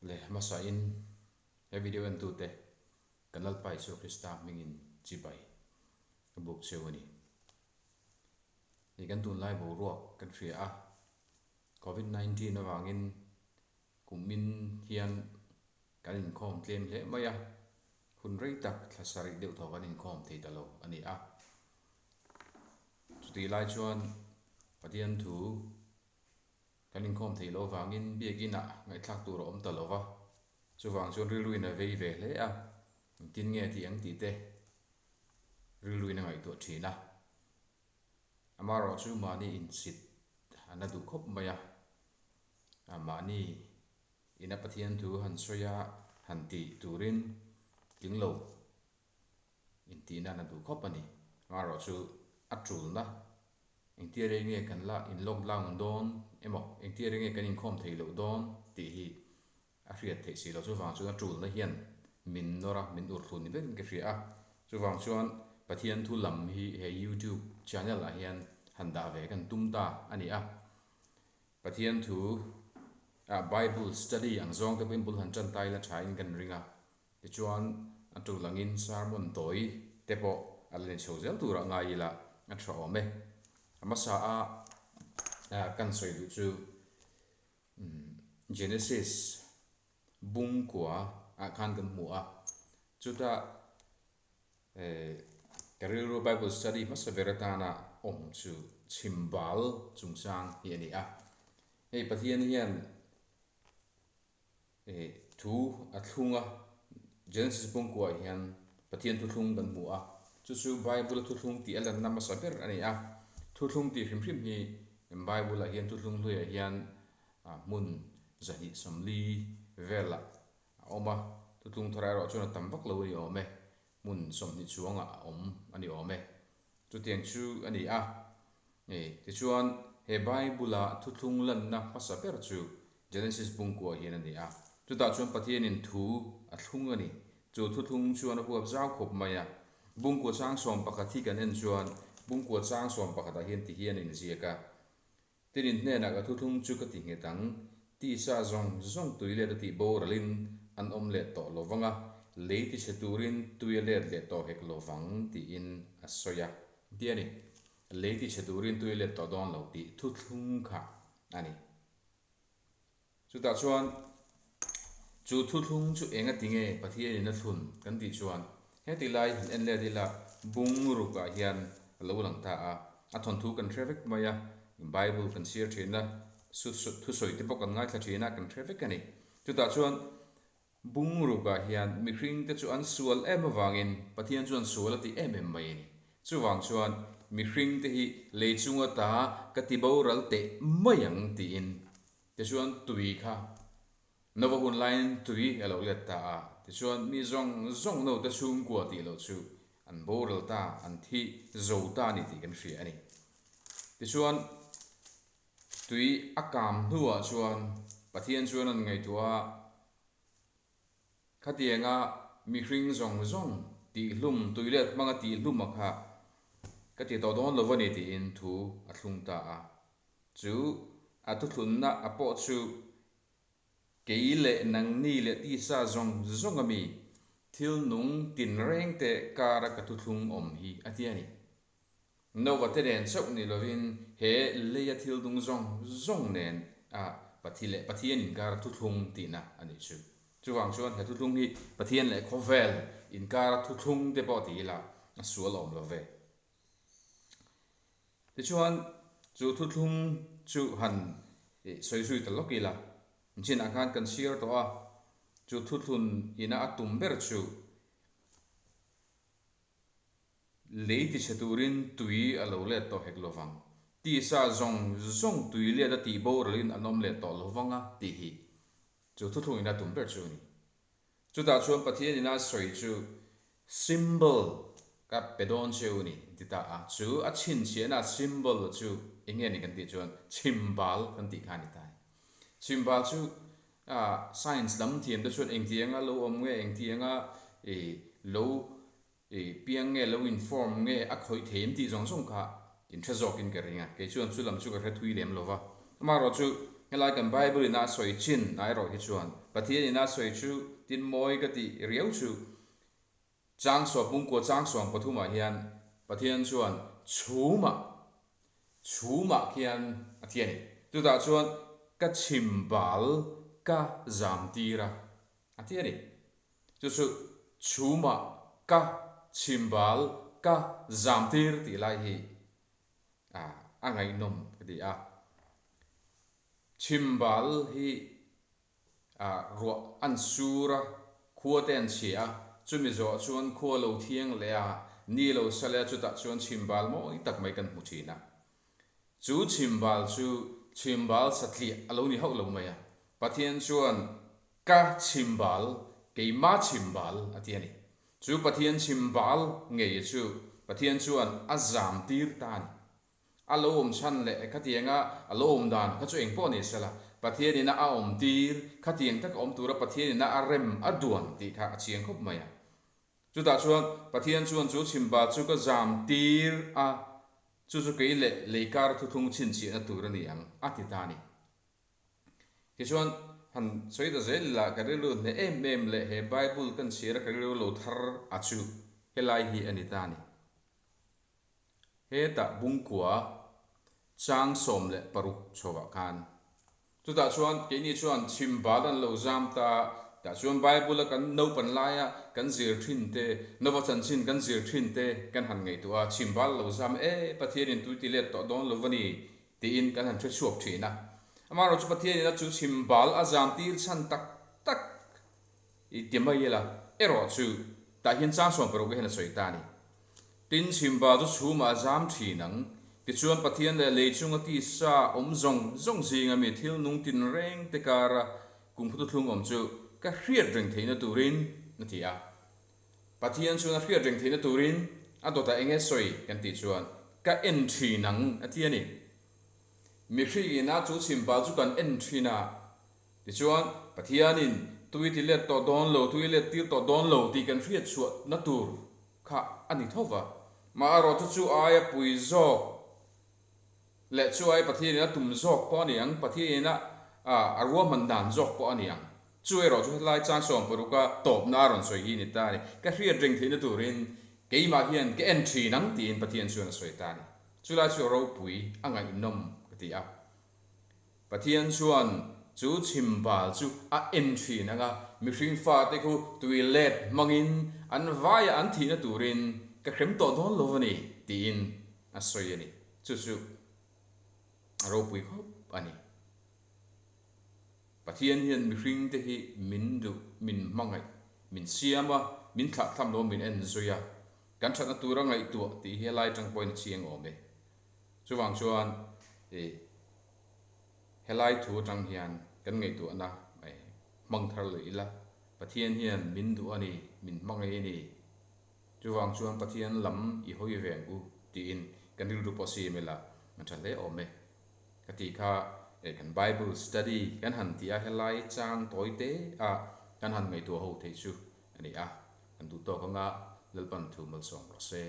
Le hmasain he video entute kan Lalpa Isua Krista hmingin chibai ka buk cheu a ni. Hei kan tunlai boruak kan hria a, Covid 19 avangin kumin hian kan inkhawm tlem hle mai a, hun rei tak thla sarih deuh thaw kan inkhawm thei ta lo a ni a. Chutih lai chuan Pathian thu Kan inkhawm theih loh avangin biakinn ah ngaihthlak tur a awm ta lo va, chuvang chuan rilruin a vei ve hle a, engtin nge tih ang tih te rilruin a ngaihtuah thin a. Amaherawhchu mahni insit a na duh khawp mai a, mahni ina Pathian thu han sawi a han tih turin tling lo intihna na duh khawp a ni. Amaherawhchu a tulna Engtia rei nge kan la in lockdown dawn emaw, engtia rei nge kan inkhawm theih loh dawn tih hi a hriat theih si lo. Chuvang chuan a tulna hian min nawr a, min urh thlun ni vekin ka hria a. Chuvang chuan Pathian thu lam hi he YouTube channel ah hian han dah ve kan tum ta a ni a. Pathian thu ah Bible study ang zawng te pawhin bul han tan ta ila thain kan ring a. Tichuan, a tul angin sermon tawi te pawh a la ni chho zel turah ngai ila a tha awm e. A hmasa a kan sawi duh chu Genesis bungkua ah khan kan hmu a, chuta ka rilru Bible study hmasa ber atana awm chu chhimbal chungchang hi a ni a. Hei Pathian hian Thu a thlung a, Genesis bawngkuah hian Pathian thuthlung kan hmu a, chu chu Bible-a thuthlung tih a lanna hmasa ber a ni a. Thuthlung tih hrim hrim hi Bible-ah hian thuthlung hluiah hian hmun 240 velah a awm a, thuthlung thar erawh chuan a tam vak lo a ni awm e, hmun 20 chuangah a awm a ni awm e. Chutiang chu a ni a. Tichuan, he Bible-a thuthlung lanna hmasa ber chu Genesis bungkuah hian a ni a. Chutah chuan Pathianin thu a thlung a ni. Chu thuthlung chuan a huap zau khawp mai a. Bungkua chang 11 hi kan en chuan bungkua chang 11 ah hian ti hian a inziak a. Tinin hnenah ka thuthlung chu ka ti nghet ang, tisa zawng zawng tui let a tih boralin an awm leh tawh lo vang a, lei ti chhe turin tui a let leh tawh hek lo vang tiin a sawi a. Ti a ni. Lei ti chhe turin tui a let tawh dawn lo tih thuthlung kha a ni. Chutah chuan chu thuthlung chu eng a ti nge Pathianin a thlun kan tih chuan heti lai han en let ila bungrukah hian a lo lang ta a, a thawnthu kan hre vek mai a, Bible kan chhiar thin a, thusawi te pawh kan ngaithla thin a, kan hre vek a ni. Chutah chuan Bungrukah hian mihringte chu an sual em avangin Pathian chuan sual a ti em em mai a ni. Chuvang chuan mihringte hi lei chunga ta ka ti boral teh mai ang tiin tichuan tui kha Nova hun laiin tui a lo let ta a, tichuan mi zawng zawng note chhungkua tih loh chu an boral ta, an thi zo ta a ni tih kan hria a ni. Tichuan Tui a kam hnuah chuan Pathian chuan an ngaihtuah a, Khatianga mihring zawng zawng tihhlum, tuilet hmanga tihhlum a kha ka ti tawh dawn lo a ni tiin thu a thlung ta a. Chu a thuthlunna a pawh chu kei leh nangni leh tisa zawng zawng ami thil nung tinrengte kara ka thuthlung awm hi a ti a ni. Nova te nen chauh ni lovin he leia thil dung zawng zawng nen a Pathi leh Pathian inkar thuthlung tihna a nih chu. Chuvang chuan he thuthlung hi Pathian leh khawvel inkar thuthlung te pawh ti ila a sual awm lo ve. Tichuan chu thuthlung chu han sawi zui ta lawk ila, chinah khan kan chhiar tawh a, chu thuthlun ina a tum ber chu Lei ti chhe turin tui a lo let tawh hek lo vang. Tisa zawng zawng tui let a tih boralin an awm leh tawh lo vang a tih hi chu thuthlungin a tum ber chu a ni. Chutah chuan Pathian ina sawi chu symbol ka pe dawn cheu a ni ti ta a, chu a chhinchhiahna symbol chu eng nge ni kan tih chuan chhimbal kan tih kha a ni ta a ni. Chhimbal chu science lam thiam te chuan engtianga lo awm nge engtianga lo I piang nge lo inform nge a khawih thei em tih zawng zawng kha in hre zawkin ka ring a, kei chuan chu lam chu ka hre thui lem lo va. Amaherawh chu Helai kan Bible in a sawi chin ah erawh hi chuan Pathian in a sawi chu tin mawi ka tih riau chu Chang sawm pungkua chang 13 ah hian Pathian chuan chhumah chhumah khian a thi a ni. Chutah chuan ka chhimbal ka zam tir a a ti a ni. Chu chu chhumah ka chhimbal ka zam tir tih lai hi a ngaihnawm ka ti a. Chhimbal hi ruah an sur a, khua te an chhia a, chumi zawh chuan khua lo thiang leh a, ni lo sa leh a, chutah chuan chhimbal mawi tak mai kan hmu thin a. Chu chhimbal chu chhimbal satliah a lo ni hauh lo mai a, Pathian chuan ka chhimbal, keima chhimbal a ti a ni. Chu Pathian chhimbal ngei chu Pathian chuan a zam tir ta a ni. A lo awm chhan leh khatianga a lo awm dan kha chu eng pawh ni sela, Pathian ina a awm tir, khatiang taka awm tura Pathian ina a rem a duan tih kha a chiang khawp mai a. Chutah chuan Pathian chuan chu chhimba chu ka zam tir a, chu chu kei leh lei kar thuthlung chhinchhiahna tur a ni ang, a ti ta a ni. Tichuan, han sawi ta zel ila, ka rilru hneh em em leh he Bible kan chhiar a ka rilru lo thar a chu helai hi a ni ta a ni. Hetah bungkua chang 16 chhovah khan chutah chuan keini chuan chhim bal an lo zam ta, tah chuan Bible a kan naupan laia kan zir thin te, Nova chanchin kan zir thin te kan han ngaihtuah a, chhim bal a lo zam e, Pathianin tui ti let tawh dawn lo va ni tiin kan han hre chhuak thin a. Amaherawhchu Pathianin a chu chhim bal a zam tir chhan tak tak I ti mai ila, erawh chu tah hian chang 16 hian a sawi ta a ni. Tin, chhimba chu chhumah a zam thin ang. Tichuan Pathian leh lei chunga tisa awm zawng zawng zinga mi thil nung tin reng te kara kum khutu thlung awm chu ka hriat reng theihna turin a ti a. Pathian chuan a hriat reng theihna turin a dawtah eng nge sawi kan tih chuan ka en thin ang a ti a ni. Mihringin a chu chhimba chu kan en thin a. Tichuan, Pathianin tui ti let tawh dawn lo, tui let tir tawh dawn lo tih kan hriat chhuahna tur kha a ni tho va. Maherawhchu chu aia pui zawk leh chu aia Pathianin a tum zawk pawh a ni ang, Pathianin a a ruahman dan zawk pawh a ni ang. Chu erawh chu hetlai chang 16 a tawpna a rawn sawi hi a ni ta a ni. Ka hriat reng theihna turin keimah hian ka en thin ang tiin Pathian chuan a sawi ta a ni. Chulai chu a ropui, a ngaihnawm ka ti a. Pathian chuan chu chhimbal chu a en thin ang a, mihring fate khu tui let hmangin an vaia an thihna turin ka hrem tawh dawn lo a ni, tiin a sawi a ni. Chu chu a ropui khawp a ni. Pathian hian mihringte hi min duh, min hmangaih, min siam a, min thlahthlam lo, min en zui a, kan thatna tura ngaihtuah tih hi helai atang pawhin a chiang awm e. Chuvang chuan i helai thu atang hian kan ngaihtuahna hmang thar leh ila, Pathian hian min duh a ni, min hmangaih a ni, chuvang chuan Pathian lam i hawi ve ang u tiin kan rilru pawh siam ila a tha hle awm e. Ka tih kha kan Bible study kan han tih a helai chang tawi te a kan han ngaihtuah ho theih chu a ni a, kan duh tawk anga Lalpan thu malsawm rawh se.